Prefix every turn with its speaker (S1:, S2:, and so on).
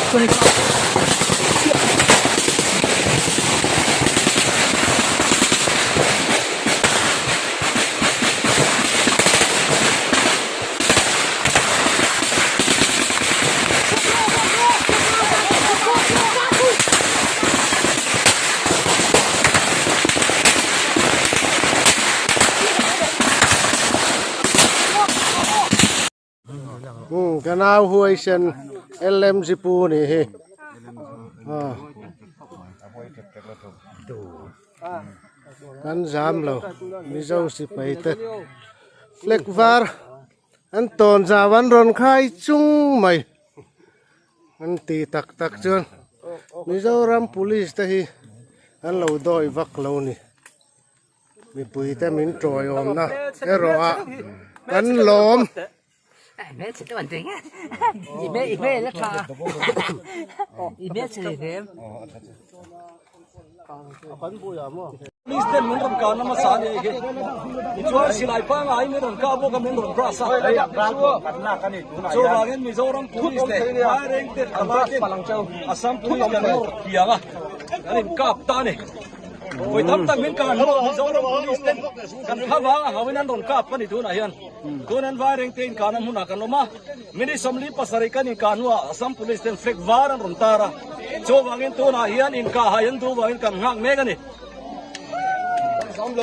S1: Umm ka nau huaisen LMG pu nih hi aw kan zam lo Mizo sipai te flag var an tawn zau an rawn khai chung mai an ti tak tak chuan Mizoram police te hi an lo dawi vak lo ni. Mipui te min tawiawmna erawh ah kan lawm.
S2: Police ten min rawn kah na hmasa a ni hei khi. Tichuan silai pangngai min rawn kah bawk a min rawn brush a. Chuvangin Mizoram Police leh Vairengte thalai ten Assam Police kan nawr thiang a, kan inkap ta a ni. Vawi tam tak min kah hnuah Mizoram Police ten kan thla vang a hauin an rawn kap a ni tunah hian. Tun an Vairengte inkahna hmunah kan awm a, minute 47 kan inkah hnuah Assam Police ten flag var an rawn tar a. Chuvangin tunah hian inkah hai an duh vangin kan nghak mek a ni.